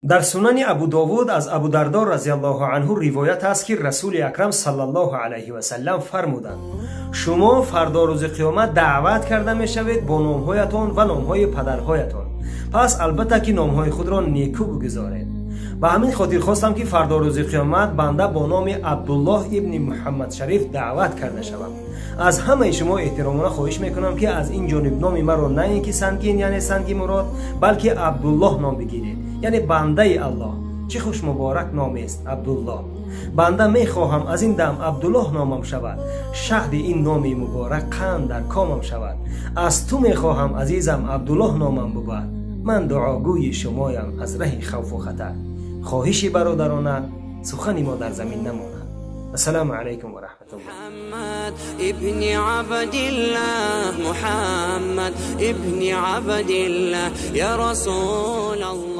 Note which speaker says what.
Speaker 1: Дар Сунани Абу Довуд аз Абу Дардо разиаллоҳу анҳу ривоят аст, ки Расули Акрам саллаллоҳу алайҳи васаллам фармуданд: шумо фардо рӯзи қиёмат даъват карда мешавед бо номҳоятон ва номҳои падарҳоятон, пас албатта ки номҳои худро некӯ бигузоред. Ба ҳамин хотир хостам, ки фардо рӯзи қиёмат банда бо номи Абдуллоҳ ибни Муҳаммадшариф даъват карда шавам. Аз ҳамаи шумо эҳтиромона хоҳиш мекунам, ки аз ин ҷониб номи маро на ин ки Сангин, яъне Санги Мурод, балки Абдуллоҳ ном бигиред, яъне бандаи Аллоҳ. Чӣ хуш муборак номест Абдуллоҳ. Банда мехоҳам аз ин дам Абдуллоҳ номам шавад, шаҳди ин номи муборак қанд дар комам шавад. Аз ту мехоҳам, азизам, Абдуллоҳ номам бубад. Ман дуогӯи шумоям аз раҳи хавфу хатар. Хоҳиши бародарона, сухани мо дар замин намонад. Ассалому алайкум ва раҳматуллоҳ.
Speaker 2: محمد ابن عبد الله، محمد ابن عبد الله، يا رسول الله.